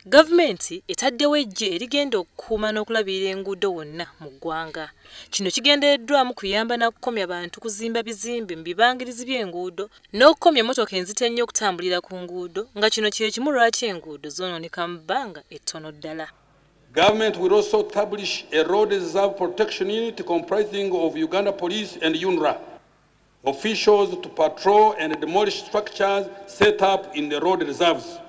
Gavumenti etaddewo eggye erigenda okukuuma n'okulabirira enguudo wonna mu ggwanga. Kino kigendereddwamu kuyamba na kukomya bantu kuzimba bizimbe mu bibangirizi by'enguudo n'okukomya emmotoka enzito ennyo okutambulira ku nguudo, nga kino kye kimu lwaki enguudo zoonooneka mu bbanga ettono ddala. Government will also establish a road reserve protection unit comprising of Uganda Police and UNRA officials to patrol and demolish structures set up in the road reserves.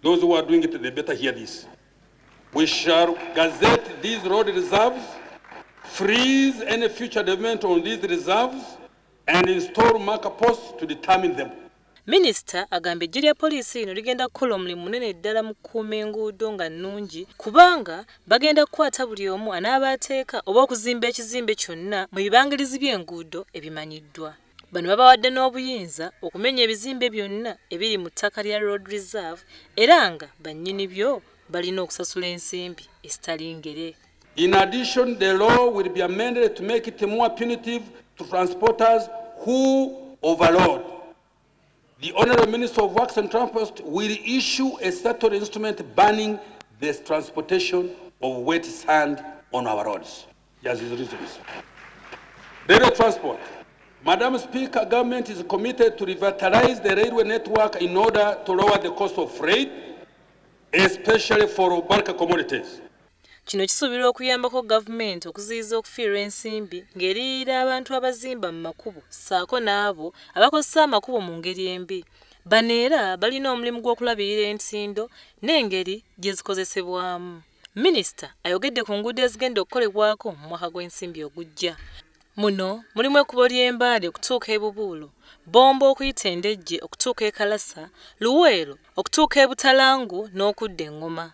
Those who are doing it, they better hear this. We shall gazette these road reserves, freeze any future development on these reserves, and install marker posts to determine them. Minisita agambye eggye lya poliisi lino ligenda kukola omulimu munene ddala mu kukuuma enguudo nga nnungi, kubanga bagenda kukwata buli omu anaaba ateeka oba okuzimba ekizimbe kyonna mu bibangirizi by'enguudo ebimanyiddwa. Bano babawadde n'obuyinza okumenya ebizimbe byonna ebiri mu ttaka lya road reserve, era nga bannyini byo balina okusasula ensimbi ezitali ngere. In addition, the law will be amended to make it more punitive to transporters who overload. The Honorable Minister of Works and Transport will issue a statutory instrument banning the transportation of wet sand on our roads. Yes, his reasons. Railway transport. Madam Speaker, government is committed to revitalize the railway network in order to lower the cost of freight, especially for bulk commodities. Kino kisuubirwa okuyambako gavumenti okuziyiza okufiirwa ensimbi ng'eriyirira abantu abazimba mu makubo ssaako n'abo abakozesa amakubo mu ngeri embi. Bano era balina omulimu gw'okulabirira entindo n'engeri gye zikozesebwamu. Minisita ayogedde ku nguudo ezigenda okukolebwako mu mwaka gw'ensimbi ogujja. Muno mulimu ekkubo ly'e Mbale okutuuka e Bubuulo, Bombo okuyita e Ndejje okutuuka e Kalasa, Luweero okutuuka e Butalangu n'okudda e Ngoma.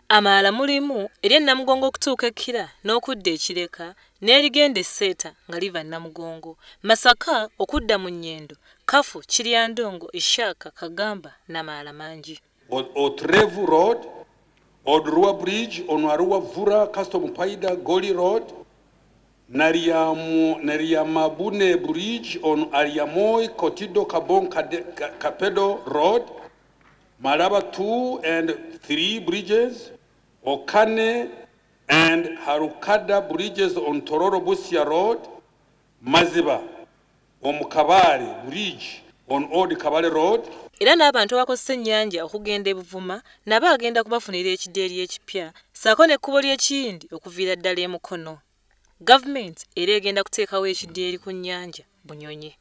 Amalala mulimu ery'e Namugongo okutuuka e Kira n'okudda e Kireka, n'erigenda e Seeta nga liva Namugongo, Masaka okudda mu Nyendo, Kafu, Kiryandongo, Ishaka, Kagamba n'amalala mangi. Otrevu Road, Odrua Bridge on Arua Vura, Custom Paida, Goli Road, Nariamabune Bridge on Ariamoi, Kotido, Kabong, Kapedo Road, Malaba 2 and 3 bridges, Okane and Harukada bridges on Tororo Busia Road, Maziba, Omukabari Bridge on Old Kabale Road. Era n'abantu abakozesa ennyanja okugenda e Buvuma nabo agenda kubafunira ekidyeri ekipya ssaako n'ekkubo ly'Ekiyindi okuviira ddala e Mukono. Gavumenti era egenda kuteekawo ekidyeri ku nnyanja Bunyonyi.